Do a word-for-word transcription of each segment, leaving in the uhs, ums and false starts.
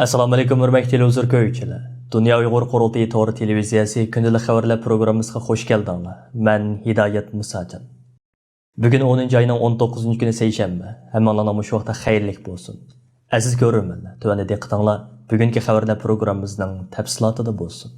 ئەسسالامۇئەلەيكۇم، ھۆرمەتلىك تېلېۋىزور كۆرگۈچىلەر. دۇنيا ئۇيغۇر قۇرۇلتىيى تور تېلېۋىزىيەسى كۈندىلىك خەۋەرلەر پروگراممىسىغا خۇش كەلدىڭلار. مەن ھىدايەت مۇساجان. بۈگۈن ئونىنچى ئاينىڭ ئون توققۇزىنچى كۈنى سەيشەنبە. ھەممىڭلارنىڭ مۇشۇ ۋاقتى خەيرلىك بولسۇن. ئەزىز كۆرۈرمەنلەر، تۆۋەندە دىققىتىڭلار بۈگۈنكى خەۋەرلەر پروگراممىمىزنىڭ تەپسىلاتىدا بولسۇن.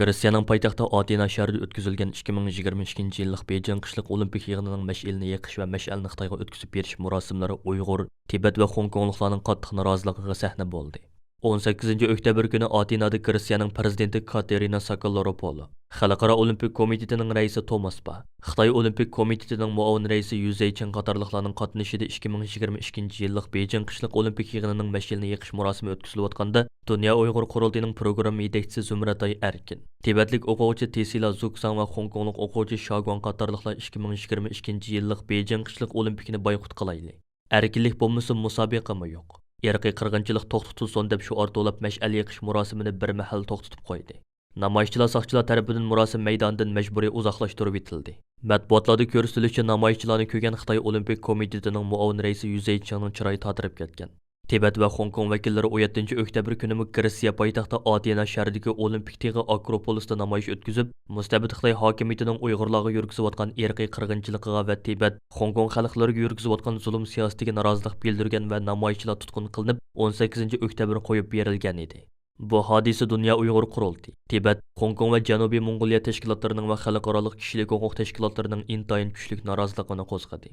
گرېتسىيەنىڭ پايتەختى ئاتېنا شەھىرىدە ئۆتكۈزۈلگەن ئىككى مىڭ يىگىرمە ئىككىنچى يىللىق بېيجىڭ قىشلىق ئولىمپىك يىغىنىنىڭ مەشئىلىنى يېقىش ۋە مەشئەلنى خىتايغا ئۆتكۈزۈپ بېرىش مۇراسىملىرى ئۇيغۇر، تىبەت ۋە خوڭكوڭلۇقلارنىڭ قاتتىق نارازىلىقىغا سەھنە بولدى. ئون سەككىزىنچى ئۆكتەبىر كۈنى ئاتېنادا گرېتسىيەنىڭ پىرېزىدېنتى كاتېرىنا ساكالوروپولو، خەلقئارا ئولىمپىك كومىتېتىنىڭ رەئىسى توماس باھ، خىتاي ئولىمپىك كومىتېتىنىڭ مۇئاۋىن رەئىسى يۈ زەيچىڭ قاتارلىقلارنىڭ قاتنىشىشىدا ئىككى مىڭ يىگىرمە ئىككىنچى يىللىق بېيجىڭ قىشلىق ئولىمپىك يىغىنىنىڭ مەشئىلىنى يېقىش مۇراسىمى ئۆتكۈزۈلۈۋاتقاندا، دۇنيا ئۇيغۇر قۇرۇلتىيىنىڭ پروگرامما يېتەكچىسى زۇمرەتئاي ئەركىن، تىبەتلىك ئوقۇغۇچى تېسىلا زۇكساڭ ۋە خوڭكوڭلۇق ئوقۇغۇچى شاگۇاڭ قاتارلىقلار ئىككى مىڭ يىگىرمە ئىككىنچى يىللىق بېيجىڭ قىشلىق ئولىمپىكىنى بايقۇت قىلايلى. ئەركىنلىك بولمىسا، مۇسابىقىمۇ يوق. ئىرقىي قىرغىنچىلىق توختىتىلسۇن دەپ شوئار توۋلاپ مەشئەل يېقىش مۇراسىمىنى بىر مەھەل توختىتىپ قويدى. نامايىشچىلار ساقچىلار تەرىپىدىن مۇراسىم مەيدانىدىن مەجبۇرىي ئۇزاقلاشتۇرۇۋېتىلدى. مەتبۇئاتلاردا كۆرسىتىلىشىچە، نامايىشچىلارنى كۆرگەن خىتاي ئولىمپىك كومىتېتىنىڭ مۇئاۋىن رەئىسى يۈ زەيچىڭنىڭ چىرايى تاتىرىپ كەتكەن. تىبەت ۋە خوڭكوڭ ۋەكىللىرى ئون يەتتىنچى ئۆكتەبىر كۈنىمۇ گرېتسىيە پايتەختى ئاتېنا شەھىرىدىكى ئولىمپىك تېغى ئاكروپولىستا نامايىش ئۆتكۈزۈپ، مۇستەبىت خىتاي ھاكىمىيىتىنىڭ ئۇيغۇرلارغا يۈرگۈزۈۋاتقان ئىرقىي قىرغىنچىلىقىغا ۋە تىبەت، خوڭكوڭ خەلقلىرىگە يۈرگۈزۈۋاتقان زۇلۇم سىياسىتىگە نارازىلىق بىلدۈرگەن ۋە نامايىشچىلار تۇتقۇن قىلىنىپ، ئون سەككىزىنچى ئۆكتەبىر قويۇپ بېرىلگەن ئىدى. بۇ ھادىسە دۇنيا ئۇيغۇر قۇرۇلتىيى، تىبەت، خوڭكوڭ ۋە جەنۇبىي موڭغۇلىيە تەشكىلاتلىرىنىڭ ۋە خەلقئارالىق كىشىلىك ھوقۇق تەشكىلاتلىرىنىڭ ئىنتايىن كۈچلۈك نارازىلىقىنى قوزغىدى.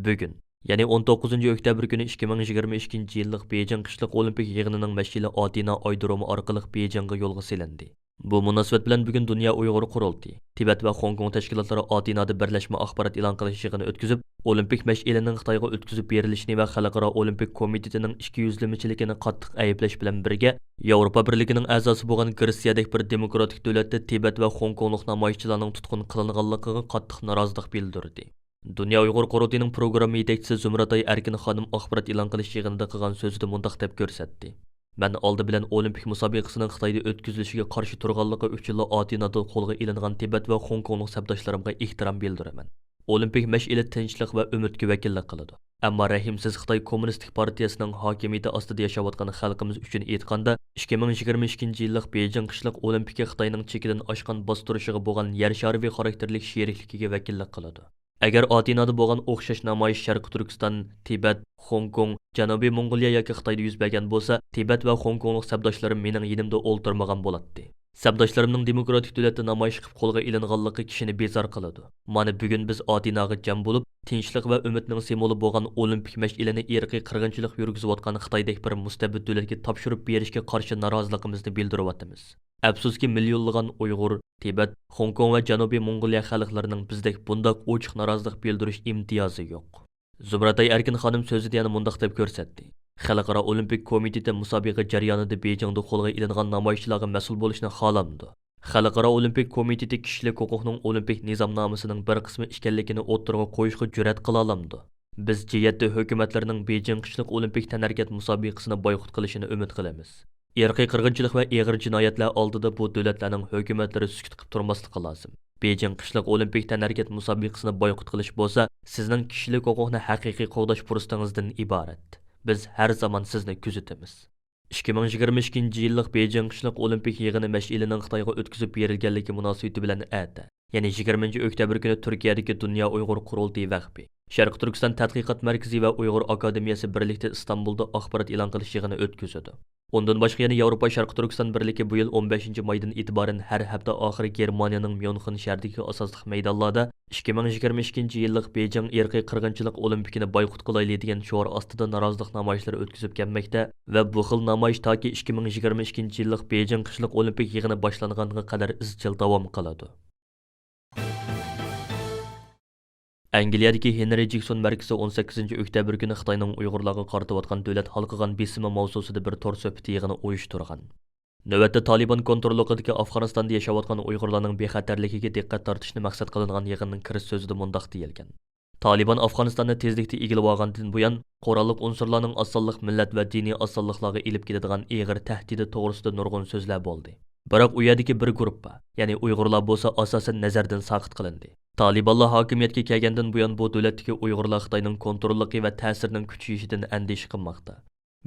بۈگۈن، يەنى ئون توققۇزىنچى ئۆكتەبىر كۈنى ئىككى مىڭ يىگىرمە ئىككىنچى يىللىق بېيجىڭ قىشلىق ئولىمپىك يىغىنىنىڭ مەشئىلى ئاتېنا ئايرودرومى ئارقىلىق بېيجىڭغا يولغا سېلىندى. بۇ مۇناسىۋەت بىلەن بۈگۈن دۇنيا ئۇيغۇر قۇرۇلتىيى، تىبەت ۋە خوڭكوڭ تەشكىلاتلىرى ئاتېنادا بىرلەشمە ئاخبارات ئېلان قىلىش يىغىنى ئۆتكۈزۈپ، ئولىمپىك مەشئىلىنىڭ خىتايغا ئۆتكۈزۈپ بېرىلىشىنى ۋە خەلقئارا ئولىمپىك كومىتېتىنىڭ ئىككىيۈزلىمىچىلىكىنى قاتتىق ئەيىبلەش بىلەن بىرگە، ياۋروپا بىرلىكىنىڭ ئەزاسى بولغان گرېتسىيەدەك بىر دېموكراتىك دۆلەتتە تىبەت ۋە خوڭكوڭلۇق نامايىشچىلارنىڭ تۇتقۇن قىلىنغانلىقىغا قاتتىق نارازىلىق بىلدۈردى. دۇنيا ئۇيغۇر قۇرۇلتىيىنىڭ پروگرامما يېتەكچىسى زۇمرەتئاي ئەركىن خانىم ئاخبارات ئېلان قىلىش يىغىنىدا قىلغان سۆزىدە مۇنداق دەپ كۆرسەتتى: مەن ئالدى بىلەن ئولىمپىك مۇسابىقىسىنىڭ خىتايدا ئۆتكۈزۈلۈشىگە قارشى تۇرغانلىقى ئۈچۈنلا ئاتېنادا قولغا ئېلىنغان تىبەت ۋە خوڭكوڭلۇق سەپداشلىرىمغا ئېھتىرام بىلدۈرىمەن. ئولىمپىك مەشئىلى تىنچلىق ۋە ئۈمىدكە ۋەكىللىك قىلىدۇ. ئەمما رەھىمسىز خىتاي كوممۇنىستىك پارتىيەسىنىڭ ھاكىمىيىتى ئاستىدا ياشاۋاتقان خەلقىمىز ئۈچۈن ئېيتقاندا، ئىككى مىڭ يىگىرمە ئىككىنچى يىللىق بېيجىڭ قىشلىق ئولىمپىكى خىتاينىڭ چېكىدىن ئاشقان باستۇرۇشىغا بولغان يەر شارىۋى خاراكتېرلىك شېرىكلىكىگە ۋەكىللىك قىلىدۇ. ئەگەر ئاتېنادا بولغان ئوخشاش نامايىش شەرقىي تۈركىستان، تىبەت، خوڭكوڭ، جەنۇبىي موڭغۇلىيە ياكى خىتايدا يۈز بەرگەن بولسا، تىبەت ۋە خوڭكوڭلۇق سەپداشلىرىم مېنىڭ يېنىمدا ئولتۇرمىغان بولاتتى. سەپداشلىرىمنىڭ دېموكراتىك دۆلەتتە نامايىش قىلىپ قولغا ئېلىنغانلىقى كىشىنى بىزار قىلىدۇ. مانا بۈگۈن بىز ئاتېناغا جەم بولۇپ، تىنچلىق ۋە ئۈمىدنىڭ سىمۋولى بولغان ئولىمپىك مەشئىلىنى ئىرقىي قىرغىنچىلىق يۈرگۈزۈۋاتقان خىتايدەك بىر مۇستەبىت دۆلەتكە تاپشۇرۇپ بېرىشكە قارشى نارازىلىقىمىزنى بىلدۈرۈۋاتىمىز. ئەپسۇسكى، مىليونلىغان ئۇيغۇر، تىبەت، خوڭكوڭ ۋە جەنۇبىي موڭغۇلىيە خەلقلىرىنىڭ بىزدەك بۇنداق ئوچۇق نارازىلىق بىلدۈرۈش ئىمتىيازى يوق. زۇمرەتئاي ئەركىن خانىم سۆزىدە يەنە مۇنداق دەپ كۆرسەتتى: خەلقئارا ئولىمپىك كومىتېتى مۇسابىقە جەريانىدا بېيجىڭدا قولغا ئېلىنغان نامايىشچىلارغا مەسئۇل بولۇشنى خالامدۇ؟ خەلقئارا ئولىمپىك كومىتېتى كىشىلىك ھوقۇقنىڭ ئولىمپىك نىزامنامىسىنىڭ بىر قىسمى ئىكەنلىكىنى ئوتتۇرىغا قويۇشقا جۈرئەت قىلالامدۇ؟ بىز جى يەتتە ھۆكۈمەتلىرىنىڭ بېيجىڭ قىشلىق ئولىمپىك تەنھەرىكەت مۇسابىقىسىنى بايقۇت قىلىشىنى ئۈمىد قىلىمىز. ئىرقىي قىرغىنچىلىق ۋە ئېغىر جىنايەتلەر ئالدىدا بۇ دۆلەتلەرنىڭ ھۆكۈمەتلىرى سۈكۈت قىلىپ تۇرماسلىقى لازىم. بېيجىڭ قىشلىق ئولىمپىك تەنھەرىكەت مۇسابىقىسىنى بايقۇت قىلىش بولسا، سىزنىڭ كىشىلىك ھوقۇقنى ھەقىقىي قوغداش پۇرسىتىڭىزدىن ئىبارەت. بىز ھەر زامان سىزنى كۆزىتىمىز. ئىككى مىڭ يىگىرمە ئىككىنچى يىللىق بېيجىڭ قىشلىق ئولىمپىك يىغىنى مەشئىلىنىڭ خىتايغا ئۆتكۈزۈپ بېرىلگەنلىكى مۇناسىۋىتى بىلەن ئەتە، يەنى يىگىرمىنچى ئۆكتەبىر كۈنى تۈركىيەدىكى دۇنيا ئۇيغۇر قۇرۇلتىيى ۋەقپى، شەرقىي تۈركىستان تەتقىقات مەركىزى ۋە ئۇيغۇر ئاكادېمىيەسى بىرلىكتە ئىستانبۇلدا ئاخبارات ئېلان قىلىش يىغىنى ئۆتكۈزىدۇ. ئۇندىن باشقا يەنە ياۋروپا شەرقىي تۈركىستان بىرلىكى بۇ يىل ئون بەشىنچى مايدىن ئېتىبارەن ھەر ھەپتە ئاخىرى گېرمانىيەنىڭ ميۇنخېن شەھىرىدىكى ئاساسلىق مەيدانلاردا ئىككى مىڭ يىگىرمە ئىككىنچى يىللىق بېيجىڭ ئىرقىي قىرغىنچىلىق ئولىمپىكىنى بايقۇت قىلايلى دېگەن شوئار ئاستىدا نارازىلىق نامايىشلىرى ئۆتكۈزۈپ كەلمەكتە ۋە بۇ خىل نامايىش تاكى ئىككى مىڭ يىگىرمە ئىككىنچى يىللىق بېيجىڭ قىشلىق ئولىمپىك يىغىنى باشلانغانغا قەدەر ئىزچىل داۋام قىلىدۇ. ئەنگلىيەدىكى ھېنرى جېكسون مەركىزى ئون سەككىزىنچى ئۆكتەبىر كۈنى خىتاينىڭ ئۇيغۇرلارغا قارىتىۋاتقان دۆلەت ھالقىغان بېسىمى ماۋزۇسىدا بىر تور سۆھبىتى يىغىنى ئۇيۇشتۇرغان. نۆۋەتتە تالىبان كونتروللۇقىدىكى ئافغانىستاندا ياشاۋاتقان ئۇيغۇرلارنىڭ بىخەتەرلىكىگە دىققەت تارتىشنى مەقسەت قىلىنغان يىغىننىڭ كىرىش سۆزىدە مۇنداق دېيىلگەن: تالىبان ئافغانىستاننى تېزلىكتە ئىگىلىۋالغاندىن بۇيان، قوراللىق ئۇنسۇرلارنىڭ ئاز سانلىق مىللەت ۋە دىنىي ئاز سانلىقلارغا ئېلىپ كېلىدىغان ئېغىر تەھدىتى توغرىسىدا نۇرغۇن سۆزلەر بولدى. بىراق ئۇ يەردىكى بىر گۇرۇپپا، يەنى ئۇيغۇرلار بولسا ئاساسەن نەزەردىن ساقىت قىلىندى. تالىبانلار ھاكىمىيەتكە كەلگەندىن بۇيان، بۇ دۆلەتتىكى ئۇيغۇرلار خىتاينىڭ كونتروللۇقى ۋە تەسىرىنىڭ كۈچىيىشىدىن ئەندىشە قىلماقتا.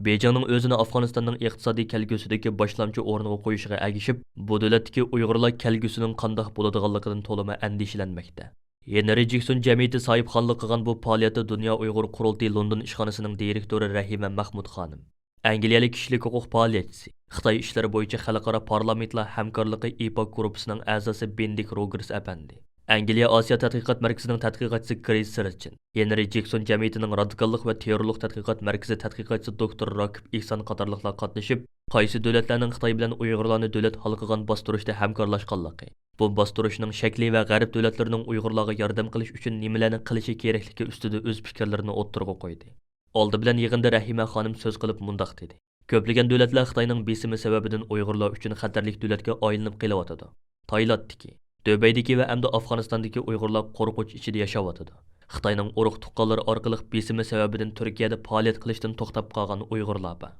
بېيجىڭنىڭ ئۆزىنى ئافغانىستاننىڭ ئىقتىسادىي كەلگۈسىدىكى باشلامچى ئورۇنغا قويۇشىغا ئەگىشىپ، بۇ دۆلەتتىكى ئۇيغۇرلار كەلگۈسىنىڭ قانداق بولىدىغانلىقىدىن تولىمۇ ئەندىشىلەنمەكتە. ھېنرى جېكسون جەمئىيىتى ساھىبخانلىق قىلغان بۇ پائالىيەتتە دۇنيا ئۇيغۇر قۇرۇلتىيى لوندون ئىشخانىسىنىڭ دىرېكتورى رەھىمە مەخمۇت خانىم، ئەنگلىيەلىك كىشىلىك ھوقۇق پائالىيەتچىسى، خىتاي ئىشلىرى بويىچە خەلقئارا پارلامېنتلار ھەمكارلىقى ئىپاك گۇرۇپپىسىنىڭ ئەزاسى بېندىك روگېرس ئەپەندى، ئەنگلىيە ئاسىيا تەتقىقات مەركىزىنىڭ تەتقىقاتچىسى كرىس سىرچىن، ھېنرى جېكسون جەمئىيىتىنىڭ رادىكاللىق ۋە تېررورلۇق تەتقىقات مەركىزى تەتقىقاتچىسى دوكتور راكىپ ئېھسان قاتارلىقلار قاتنىشىپ، قايسى دۆلەتلەرنىڭ خىتاي بىلەن ئۇيغۇرلارنى دۆلەت ھالقىغان باستۇرۇشتا ھەمكارلاشقانلىقى، بۇ باستۇرۇشنىڭ شەكلى ۋە غەرب دۆلەتلىرىنىڭ ئۇيغۇرلارغا ياردەم قىلىش ئۈچۈن نېمىلەرنى قىلىشى كېرەكلىكى ئۈستىدە ئۆز پىكىرلىرىنى ئوتتۇرىغا قويدى. ئالدى بىلەن يىغىندا رەھىمە خانىم سۆز قىلىپ مۇنداق دېدى: كۆپلىگەن دۆلەتلەر خىتاينىڭ بېسىمى سەۋەبىدىن ئۇيغۇرلار ئۈچۈن خەتەرلىك دۆلەتكە ئايلىنىپ قېلىۋاتىدۇ. تايلاندتىكى، دۇبەيدىكى ۋە ئەمدى ئافغانىستاندىكى ئۇيغۇرلار قورقۇنچ ئىچىدە ياشاۋاتىدۇ. خىتاينىڭ ئۇرۇق تۇغقانلىرى ئارقىلىق بېسىمى سەۋەبىدىن تۈركىيەدە پائالىيەت قىلىشتىن توختاپ قالغان ئۇيغۇرلار بار.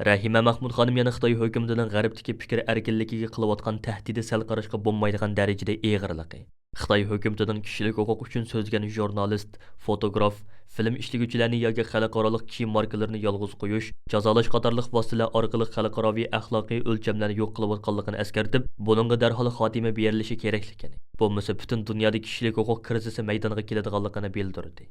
رەھىمە مەخمۇت خانىم يەنە خىتاي ھۆكۈمىتىنىڭ غەربتىكى پىكىر ئەركىنلىكىگە قىلىۋاتقان تەھدىتى سەل قاراشقا بولمايدىغان دەرىجىدە ئېغىرلىقى، خىتاي ھۆكۈمىتىنىڭ كىشىلىك ھوقۇق ئۈچۈن سۆزلىگەن ژۇرنالىست، فوتوگراف، فىلىم ئىشلىگۈچىلەرنى ياكى خەلقئارالىق كىيىم ماركىلىرىنى يالغۇز قويۇش، جازالاش قاتارلىق ۋاسىتىلەر ئارقىلىق خەلقئاراۋى ئەخلاقىي ئۆلچەملەرنى يوق قىلىۋاتقانلىقىنى ئەسكەرتىپ، بۇنىڭغا دەرھال خاتىمە بېرىلىشى كېرەكلىكىنى، بولمىسا پۈتۈن دۇنيادا كىشىلىك ھوقۇق كىرىزىسى مەيدانغا كېلىدىغانلىقىنى بىلدۈردى.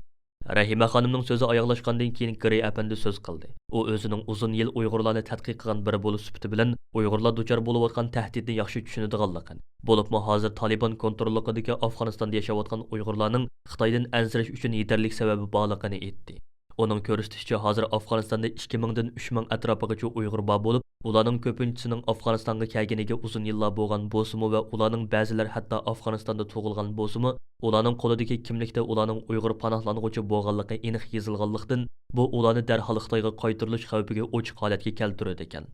رەھىمە خانىمنىڭ سۆزى ئاياغلاشقاندىن كېيىن گرېي ئەپەندى سۆز قىلدى. ئۇ ئۆزىنىڭ ئۇزۇن يىل ئۇيغۇرلارنى تەتقىق قىلغان بىرى بولۇش سۈپىتى بىلەن ئۇيغۇرلار دۇچار بولۇۋاتقان تەھدىتنى ياخشى چۈشىنىدىغانلىقىنى، بولۇپمۇ ھازىر تالىبان كونتروللۇقىدىكى ئافغانىستاندا ياشاۋاتقان ئۇيغۇرلارنىڭ خىتايدىن ئەنسىرەش ئۈچۈن يېتەرلىك سەۋەبى بارلىقىنى ئېيتتى. ئۇنىڭ كۆرسىتىشىچە، ھازىر ئافغانىستاندا ئىككى مىڭدىن ئۈچ مىڭ ئەتراپىغىچە ئۇيغۇر بار بولۇپ، ئۇلارنىڭ كۆپىنچىسىنىڭ ئافغانىستانغا كەلگىنىگە ئۇزۇن يىللار بولغان بولسىمۇ ۋە ئۇلارنىڭ بەزىلەر ھەتتا ئافغانىستاندا تۇغۇلغان بولسىمۇ، ئۇلارنىڭ قولىدىكى كىملىكتە ئۇلارنىڭ ئۇيغۇر پاناھلانغۇچى بولغانلىقى ئېنىق يېزىلغانلىقتىن، بۇ ئۇلارنى دەرھال خىتايغا قايتۇرۇلۇش خەۋپىگە ئوچۇق ھالەتكە كەلتۈرىدىكەن.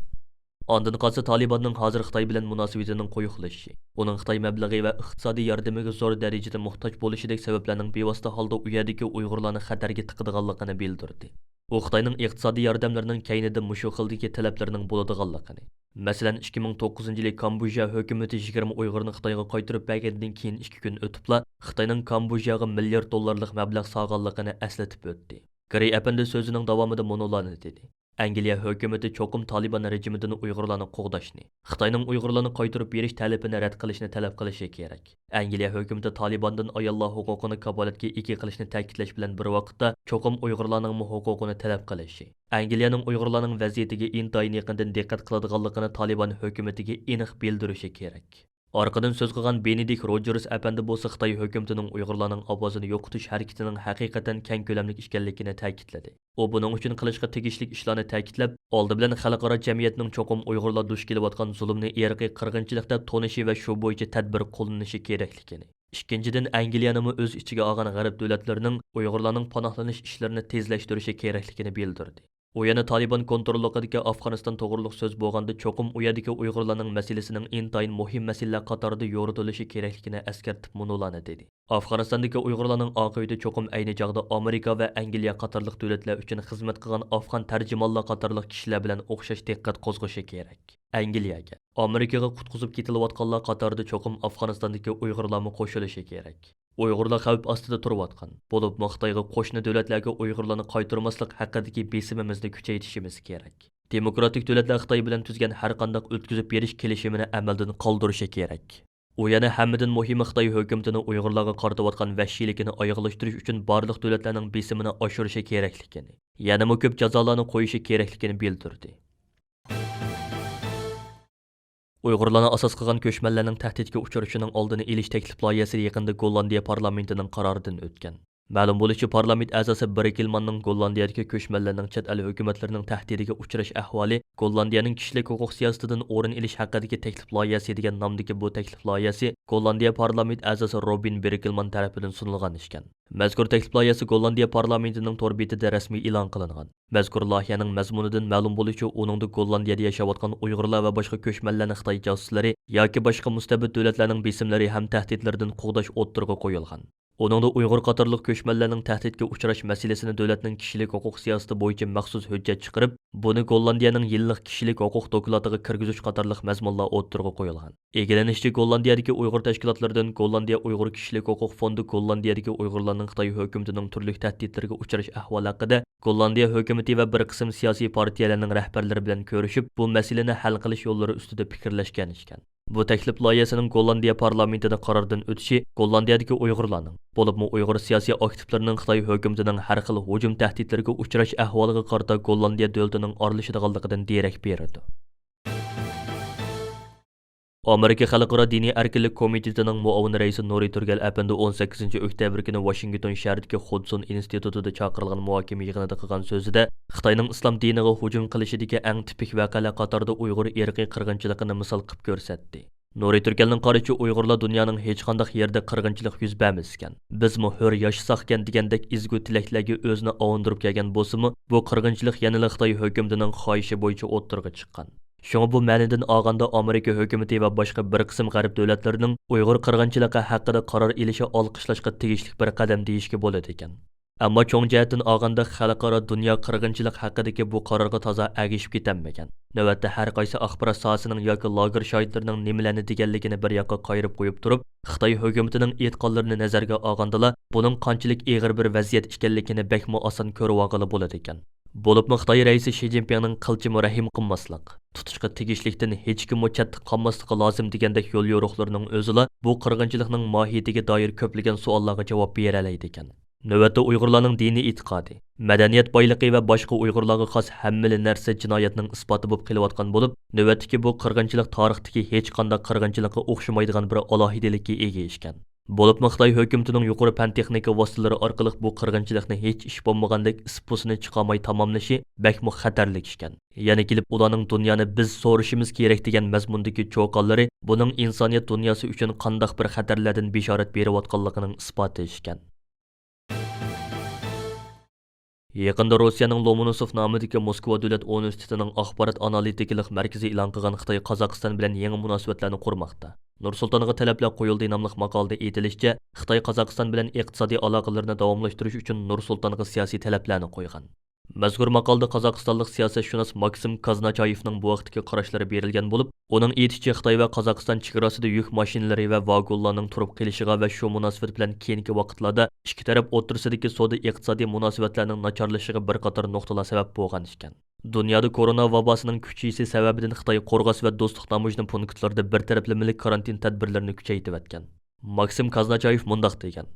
ئاندىن قالسا، تالىباننىڭ ھازىر خىتاي بىلەن مۇناسىۋىتىنىڭ قويۇقلىشىشى، ئۇنىڭ خىتاي مەبلىغى ۋە ئىقتىسادىي ياردىمىگە زور دەرىجىدە موھتاج بولۇشىدەك سەۋەبلەرنىڭ بىۋاسىتە ھالدا ئۇ يەردىكى ئۇيغۇرلارنى خەتەرگە تىقىدىغانلىقىنى بىلدۈردى. ئۇ خىتاينىڭ ئىقتىسادىي ياردەملىرىنىڭ كەينىدە مۇشۇ خىلدىكى تەلەپلەرنىڭ بولىدىغانلىقىنى، مەسىلەن، ئىككى مىڭ توققۇزىنچى يىلى كامبودژا ھۆكۈمىتى يىگىرمە ئۇيغۇرنى خىتايغا قايتۇرۇپ بەرگەندىن كېيىن ئىككى كۈن ئۆتۈپلا، خىتاينىڭ كامبودژاغا مىليارد دوللارلىق مەبلەغ سالغانلىقىنى ئەسلىتىپ ئۆتتى. گرېي ئەپەندى سۆزىنىڭ داۋامىدا مۇنۇلارنى دېدى. ئەنگلىيە ھۆكۈمىتى چوقۇم تالىبان رېجىمىدىن ئۇيغۇرلارنى قوغداشنى، خىتاينىڭ ئۇيغۇرلارنى قايتۇرۇپ بېرىش تەلىپىنى رەت قىلىشنى تەلەپ قىلىشى كېرەك. ئەنگلىيە ھۆكۈمىتى تالىباندىن ئاياللار ھوقۇقىنى كاپالەتكە ئىگە قىلىشنى تەكىتلەش بىلەن بىر ۋاقىتتا، چوقۇم ئۇيغۇرلارنىڭمۇ ھوقۇقىنى تەلەپ قىلىشى، ئەنگلىيەنىڭ ئۇيغۇرلارنىڭ ۋەزىيىتىگە ئىنتايىن يېقىندىن دىققەت قىلىدىغانلىقىنى تالىبان ھۆكۈمىتىگە ئېنىق بىلدۈرۈشى كېرەك. ئارقىدىن سۆز قىلغان بېنېدىكت روجېرس ئەپەندى بولسا خىتاي ھۆكۈمىتىنىڭ ئۇيغۇرلارنىڭ ئاۋازىنى يوقىتىش ھەرىكىتىنىڭ ھەقىقەتەن كەڭ كۆلەملىك ئىكەنلىكىنى تەكىتلىدى. ئۇ بۇنىڭ ئۈچۈن قىلىشقا تېگىشلىك ئىشلارنى تەكىتلەپ، ئالدى بىلەن خەلقئارا جەمئىيەتنىڭ چوقۇم ئۇيغۇرلار دۇچ كېلىۋاتقان زۇلۇمنى ئىرقىي قىرغىنچىلىق دەپ تونۇشى ۋە شۇ بويىچە تەدبىر قوللىنىشى كېرەكلىكىنى، ئىككىنچىدىن، ئەنگلىيەنىمۇ ئۆز ئىچىگە ئالغان غەرب دۆلەتلىرىنىڭ ئۇيغۇرلارنىڭ پاناھلىنىش ئىشلىرىنى تېزلەشتۈرۈشى كېرەكلىكىنى بىلدۈردى. ئۇ يەنە تالىبان كونتروللۇقىدىكى ئافغانىستان توغرۇلۇق سۆز بولغاندا، چوقۇم ئۇ يەردىكى ئۇيغۇرلارنىڭ مەسىلىسىنىڭ ئىنتايىن مۇھىم مەسىلىلەر قاتارىدا يورۇتۇلۇشى كېرەكلىكىنى ئەسكەرتىپ مۇنۇلارنى دېدى: ئافغانىستاندىكى ئۇيغۇرلارنىڭ ئاقىۋىتى چوقۇم ئەينى چاغدا ئامېرىكا ۋە ئەنگلىيە قاتارلىق دۆلەتلەر ئۈچۈن خىزمەت قىلغان ئافغان تەرجىمانلار قاتارلىق كىشىلەر بىلەن ئوخشاش دىققەت قوزغىشى كېرەك. ئەنگلىيەگە، ئامېرىكىغا قۇتقۇزۇپ كېتىلىۋاتقانلار قاتارىدا چوقۇم ئافغانىستاندىكى ئۇيغۇرلارمۇ قوشۇلۇشى كېرەك. ئۇيغۇرلار خەۋپ ئاستىدا تۇرۇۋاتقان، بولۇپمۇ خىتايغا قوشنا دۆلەتلەرگە ئۇيغۇرلارنى قايتۇرماسلىق ھەققىدىكى بېسىمىمىزنى كۈچەيتىشىمىز كېرەك. دېموكراتىك دۆلەتلەر خىتاي بىلەن تۈزگەن ھەرقانداق ئۆتكۈزۈپ بېرىش كېلىشىمىنى ئەمەلدىن قالدۇرۇشى كېرەك. ئۇ يەنە ھەممىدىن مۇھىمى خىتاي ھۆكۈمىتىنىڭ ئۇيغۇرلارغا قارىتىۋاتقان ۋەھشىيلىكىنى ئاياغلاشتۇرۇش ئۈچۈن بارلىق دۆلەتلەرنىڭ بېسىمىنى ئاشۇرۇشى كېرەكلىكىنى، يەنىمۇ كۆپ جازالارنى قويۇشى كېرەكلىكىنى بىلدۈردى. ئۇيغۇرلارنى ئاساس قىلغان كۆچمەنلەرنىڭ تەھدىتكە ئۇچرىشىنىڭ ئالدىنى ئېلىش تەكلىپ لايىھەسى يېقىندا گوللاندىيە پارلامېنتىنىڭ قارارىدىن ئۆتكەن. مەلۇم بولۇشىچە، پارلامېنت ئەزاسى برىكلماننىڭ گوللاندىيەدىكى كۆچمەنلەرنىڭ چەت ئەل ھۆكۈمەتلىرىنىڭ تەھدىتىگە ئۇچراش ئەھۋالى گوللاندىيەنىڭ كىشىلىك ھوقۇق سىياسىتىدىن ئورۇن ئېلىش ھەققىدىكى تەكلىپ لايىھەسى دېگەن نامدىكى بۇ تەكلىپ لايىھەسى گوللاندىيە پارلامېنت ئەزاسى روبىن برىكلمان تەرىپىدىن سۇنۇلغان ئىكەن. مەزكۇر تەكلىپ لايىھەسى گوللاندىيە پارلامېنتىنىڭ تور بېتىدە رەسمىي ئېلان قىلىنغان. مەزكۇر لايىھەنىڭ مەزمۇنىدىن مەلۇم بولۇشىچە، ئۇنىڭدا گوللاندىيەدە ياشاۋاتقان ئۇيغۇرلار ۋە باشقا كۆچمەنلەرنى خىتاي جاسۇسلىرى ياكى باشقا مۇستەبىت دۆلەتلەرنىڭ بېسىملىرى ھەم تەھدىتلىرىدىن قوغداش ئوتتۇرىغا قويۇلغان. ئۇنىڭدا ئۇيغۇر قاتارلىق كۆچمەنلەرنىڭ تەھدىتكە ئۇچراش مەسىلىسىنى دۆلەتنىڭ كىشىلىك ھوقۇق سىياسىتى بويىچە مەخسۇس ھۆججەت چىقىرىپ، بۇنى گوللاندىيەنىڭ يىللىق كىشىلىك ھوقۇق دوكلاتىغا كىرگۈزۈش قاتارلىق مەزمۇنلار ئوتتۇرىغا قويۇلغان. ئىگىلىنىشىچە، گوللاندىيەدىكى ئۇيغۇر تەشكىلاتلىرىدىن گوللاندىيە ئۇيغۇر كىشىلىك ھوقۇق فوندى گوللاندىيەدىكى ئۇيغۇرلارنىڭ خىتاي ھۆكۈمىتىنىڭ تۈرلۈك تەھدىتلىرىگە ئۇچراش ئەھۋالى ھەققىدە گوللاندىيە ھۆكۈمىتى ۋە بىر قىسىم سىياسىي پارتىيەلەرنىڭ رەھبەرلىرى بىلەن كۆرۈشۈپ، بۇ مەسىلىنى ھەل قىلىش يوللىرى ئۈستىدە پىكىرلەشكەن ئىكەن. بۇ تەكلىپ لايىھەسىنىڭ گوللاندىيە پارلامېنتىدا قاراردىن ئۆتۈشى گوللاندىيەدىكى ئۇيغۇرلارنىڭ، بولۇپمۇ ئۇيغۇر سىياسىي ئاكتىپلىرىنىڭ خىتاي ھۆكۈمىتىنىڭ ھەر خىل ھۇجۇم تەھدىتلىرىگە ئۇچراش ئەھۋالىغا قارىتا گوللاندىيە دۆلىتىنىڭ ئارىلىشىدىغانلىقىدىن دېرەك بېرىدۇ. ئامېرىكا خەلقئارا دىنىي ئەركىنلىك كومىتېتىنىڭ مۇئاۋىن رەئىسى نۇرى تۈرگەل ئەپەندى ئون سەككىزىنچى ئۆكتەبىر كۈنى ۋاشىنگتون شەھىرىدىكى خۇدسون ئىنستىتۇتىدا چاقىرىلغان مۇھاكىمە يىغىنىدا قىلغان سۆزىدە، خىتاينىڭ ئىسلام دىنىغا ھۇجۇم قىلىشىدىكى ئەڭ تىپىك ۋەقەلەر قاتارىدا ئۇيغۇر ئىرقىي قىرغىنچىلىقىنى مىسال قىلىپ كۆرسەتتى. نۇرى تۈرگەلنىڭ قارىشىچە، ئۇيغۇرلار دۇنيانىڭ ھېچقانداق يېرىدە قىرغىنچىلىق يۈز بەرمىسىكەن، بىزمۇ ھۆر ياشىساقكەن دېگەندەك ئىزگۇ تىلەكلەرگە ئۆزىنى ئاۋۇندۇرۇپ كەلگەن بولسىمۇ، بۇ قىرغىنچىلىق يەنىلا خىتاي ھۆكۈمىتىنىڭ خاھىشى بويىچە ئوتتۇرىغا چىققان. شۇڭا بۇ مەنىدىن ئالغاندا، ئامېرىكا ھۆكۈمىتى ۋە باشقا بىر قىسىم غەرب دۆلەتلىرىنىڭ ئۇيغۇر قىرغىنچىلىقى ھەققىدە قارار ئېلىشى ئالقىشلاشقا تېگىشلىك بىر قەدەم دېيىشكە بولىدىكەن. ئەمما چوڭ جەھەتتىن ئالغاندا، خەلقئارا دۇنيا قىرغىنچىلىق ھەققىدىكى بۇ قارارغا تازا ئەگىشىپ كېتەلمىگەن. نۆۋەتتە ھەر قايسى ئاخبارات ساھەسىنىڭ ياكى لاگېر شاھىتلىرىنىڭ نېمىلەرنى دېگەنلىكىنى بىر ياققا قايرىپ قويۇپ تۇرۇپ، خىتاي ھۆكۈمىتىنىڭ ئېيتقانلىرىنى نەزەرگە ئالغاندىلا، بۇنىڭ قانچىلىك ئېغىر بىر ۋەزىيەت ئىكەنلىكىنى بەكمۇ ئاسان كۆرۈۋالغىلى بولىدىكەن. بولۇپمۇ خىتاي رەئىسى شى جىنپىڭنىڭ قىلچىمۇ رەھىم قىلماسلىق، تۇتۇشقا تېگىشلىكتىن ھېچكىممۇ چەتتە قالماسلىقى لازىم دېگەندەك يوليورۇقلىرىنىڭ ئۆزىلا بۇ قىرغىنچىلىقنىڭ ماھىيىتىگە دائىر كۆپلىگەن سوئاللارغا جاۋاب بېرەلەيدىكەن. نۆۋەتتە ئۇيغۇرلارنىڭ دىنىي ئېتىقادى، مەدەنىيەت بايلىقى ۋە باشقا ئۇيغۇرلارغا خاس ھەممىلا نەرسە جىنايەتنىڭ ئىسپاتى بولۇپ قېلىۋاتقان بولۇپ، نۆۋەتتىكى بۇ قىرغىنچىلىق تارىختىكى ھېچقانداق قىرغىنچىلىققا ئوخشىمايدىغان بىر ئالاھىدىلىككە ئىگە ئىكەن. بولۇپمۇ خىتاي ھۆكۈمىتىنىڭ يۇقىرى پەن تېخنىكا ۋاسىتىلىرى ئارقىلىق بۇ قىرغىنچىلىقنى ھېچ ئىش بولمىغاندەك ئىس-پۇسىنى چىقارماي تاماملىشى بەكمۇ خەتەرلىك ئىكەن. يەنە كېلىپ ئۇلارنىڭ دۇنيانى بىز سورىشىمىز كېرەك دېگەن مەزمۇندىكى چوقانلىرى بۇنىڭ ئىنسانىيەت دۇنياسى ئۈچۈن قانداق بىر خەتەرلەردىن بېشارەت بېرىۋاتقانلىقىنىڭ ئىسپاتى ئىكەن. يېقىندا روسىيەنىڭ لومونوسوف نامىدىكى موسكۋا دۆلەت ئۇنىۋېرسىتېتىنىڭ ئاخبارات ئانالىتىكىلىق مەركىزى ئېلان قىلغان خىتاي قازاقىستان بىلەن يېڭى مۇناسىۋەتلەرنى قۇرماقتا، نۇر سۇلتانغا تەلەپلەر قويۇلدى ناملىق ماقالىدە ئېيتىلىشىچە، خىتاي قازاقىستان بىلەن ئىقتىسادىي ئالاقىلىرىنى داۋاملاشتۇرۇش ئۈچۈن نۇر سۇلتانغا سىياسىي تەلەپلەرنى قويغان. مەزكۇر ماقالىدە قازاقىستانلىق سىياسەتشۇناس ماكسىم كازناچايېۋنىڭ بۇ ھەقتىكى قاراشلىرى بېرىلگەن بولۇپ، ئۇنىڭ ئېيتىشىچە، خىتاي ۋە قازاقىستان چېگراسىدا يۈك ماشىنىلىرى ۋە ۋاگونلارنىڭ تۇرۇپ قېلىشىغا ۋە شۇ مۇناسىۋەت بىلەن كېيىنكى ۋاقىتلاردا ئىككى تەرەپ ئوتتۇرىسىدىكى سودا ئىقتىسادىي مۇناسىۋەتلەرنىڭ ناچارلىشىشىغا بىر قاتار نۇقتىلار سەۋەب بولغان ئىكەن. دۇنيادا كورونا ۋاباسىنىڭ كۈچىيىشى سەۋەبىدىن خىتاي قورغاس ۋە دوستلۇق نامايىشىنىڭ پونكىتلىرىدا بىر تەرەپلىمىلىك كارانتىن تەدبىرلىرىنى كۈچەيتىۋەتكەن. ماكسىم كازناچايېف مۇنداق دېگەن: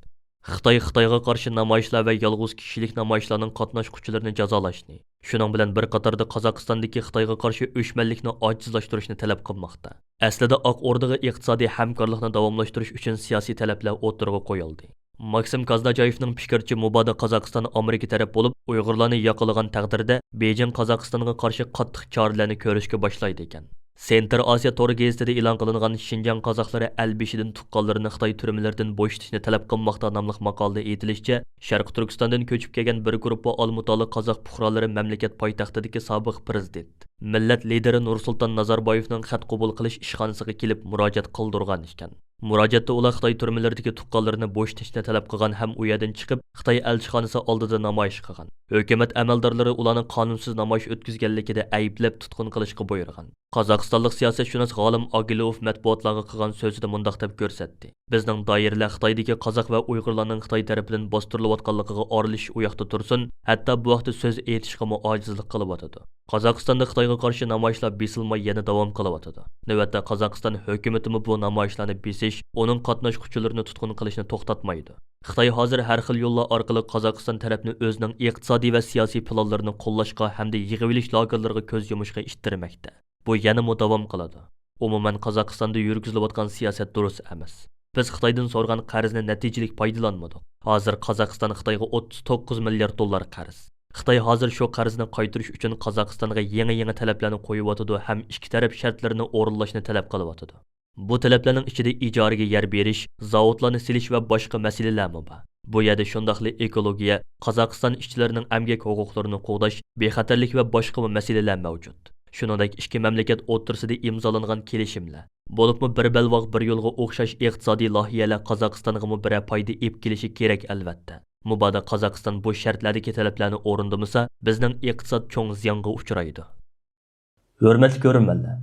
خىتاي خىتايغا قارشى نامايىشلار ۋە يالغۇز كىشىلىك نامايىشلارنىڭ قاتناشقۇچىلىرىنى جازالاشنى، شۇنىڭ بىلەن بىر قاتاردا قازاقىستاندىكى خىتايغا قارشى ئۆچمەنلىكنى ئاجىزلاشتۇرۇشنى تەلەپ قىلماقتا. ئەسلىدە ئاق ئوردىغا ئىقتىسادىي ھەمكارلىقنى داۋاملاشتۇرۇش ئۈچۈن سىياسىي تەلەپلەر ئوتتۇرىغا قويۇلدى. ماكسىم كازناچايېۋنىڭ پىكرىچە، مۇبادا قازاقىستان ئامېرىكا تەرەپ بولۇپ، ئۇيغۇرلارنى ياقىلىغان تەقدىردە، بېيجىڭ قازاقىستانغا قارشى قاتتىق چارىلەرنى كۆرۈشكە باشلايدىكەن. سېنتر ئاسىيا تور گېزىتىدە ئېلان قىلىنغان شىنجاڭ قازاقلىرى ئەل بېشىدىن تۇغقانلىرىنى خىتاي تۈرمىلىرىدىن بوشىتىشنى تەلەپ قىلماقتا ناملىق ماقالىدە ئېيتىلىشىچە، شەرقىي تۈركىستاندىن كۆچۈپ كەلگەن بىر گۇرۇپپا ئالمۇتالىق قازاق پۇقرالىرى مەملىكەت پايتەختىدىكى سابىق پىرېزىدېنت، مىللەت لىدىرى نۇرسۇلتان نازاربايېۋنىڭ خەت قوبۇل قىلىش ئىشخانىسىغا كېلىپ مۇراجىئەت قىلدۇرغان ئىكەن. مۇراجىئەتتە ئۇلار خىتاي تۈرمىلىرىدىكى تۇغقانلىرىنى بوشىتىشنى تەلەپ قىلغان ھەم ئۇ يەردىن چىقىپ، خىتاي ئەلچىخانىسى ئالدىدا نامايىش قىلغان. ھۆكۈمەت ئەمەلدارلىرى ئۇلارنىڭ قانۇنسىز نامايىش ئۆتكۈزگەنلىكىدە ئەيىبلەپ، تۇتقۇن قىلىشقا بۇيرۇغان. قازاقىستانلىق سىياسەتشۇناس غالىم ئاگىلوف مەتبۇئاتلارغا قىلغان سۆزىدە مۇنداق دەپ كۆرسەتتى: بىزنىڭ دائىرىلەر خىتايدىكى قازاق ۋە ئۇيغۇرلارنىڭ خىتاي تەرىپىدىن باستۇرۇلۇۋاتقانلىقىغا ئارىلىشىش ئۇياقتا تۇرسۇن، ھەتتا بۇ ھەقتە سۆز ئېيتىشقىمۇ ئاجىزلىق قىلىۋاتىدۇ. قازاقىستاندا خىتايغا قارشى نامايىشلار بېسىلماي يەنە داۋام قىلىۋاتىدۇ. نۆۋەتتە قازاقىستان ھۆكۈمىتىمۇ بۇ نامايىشلارنى بېسىش، ئۇنىڭ قاتناشقۇچىلىرىنى تۇتقۇن قىلىشنى توختاتمايدۇ. خىتاي ھازىر ھەر خىل يوللار ئارقىلىق قازاقىستان تەرەپنى ئۆزىنىڭ ئىقتىسادىي ۋە سىياسىي پىلانلىرىنى قوللاشقا ھەمدە يىغىۋېلىش لاگېرلىرىغا كۆز يۇمۇشقا ئىتتەرمەكتە. بۇ يەنىمۇ داۋام قىلىدۇ. ئومۇمەن، قازاقىستاندا يۈرگۈزۈلۈۋاتقان سىياسەت دۇرۇس ئەمەس. بىز خىتايدىن سورىغان قەرزنى نەتىجىلىك پايدىلانمىدۇق. ھازىر قازاقىستان خىتايغا ئوتتۇز توققۇز مىليارد دوللار قەرز. خىتاي ھازىر شۇ قەرزنى قايتۇرۇش ئۈچۈن قازاقىستانغا يېڭى-يېڭى تەلەپلەرنى قويۇۋاتىدۇ ھەم ئىككى تەرەپ شەرتلىرىنى ئورۇنلاشنى تەلەپ قىلىۋاتىدۇ. بۇ تەلەپلەرنىڭ ئىچىدە ئىجارىگە يەر بېرىش، زاۋۇتلارنى سېلىش ۋە باشقا مەسىلىلەرمۇ بار. بۇ يەردە شۇنداقلا ئېكولوگىيە، قازاقىستان ئىشچىلىرىنىڭ ئەمگەك ھوقۇقلىرىنى قوغداش، بىخەتەرلىك ۋە باشقىمۇ مەسىلىلەر مەۋجۇت. شۇنىڭدەك ئىككى مەملىكەت ئوتتۇرىسىدا ئىمزالانغان كېلىشىملەر، بولۇپمۇ بىر بەلباغ بىر يولغا ئوخشاش ئىقتىسادىي لايىھەلەر قازاقىستانغىمۇ بىرەر پايدا ئېلىپ كېلىشى كېرەك، ئەلۋەتتە. مۇبادا قازاقىستان بۇ شەرتلەردىكى تەلەپلەرنى ئورۇندىمىسا، بىزنىڭ ئىقتىساد چوڭ زىيانغا ئۇچرايدۇ. ھۆرمەتلىك كۆرۈرمەنلەر!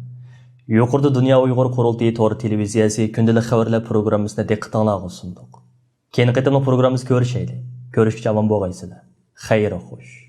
يۇقىرىدا دۇنيا ئۇيغۇر قۇرۇلتىيى تور تېلېۋىزىيەسى كۈندىلىك خەۋەرلەر پروگراممىسىنى دىققىتىڭلارغا سۇندۇق. كېيىنكى قېتىملىق پروگراممىمىزدا كۆرۈشەيلى. كۆرۈشكىچە ئامان بولغايسىلەر. خەير خوش.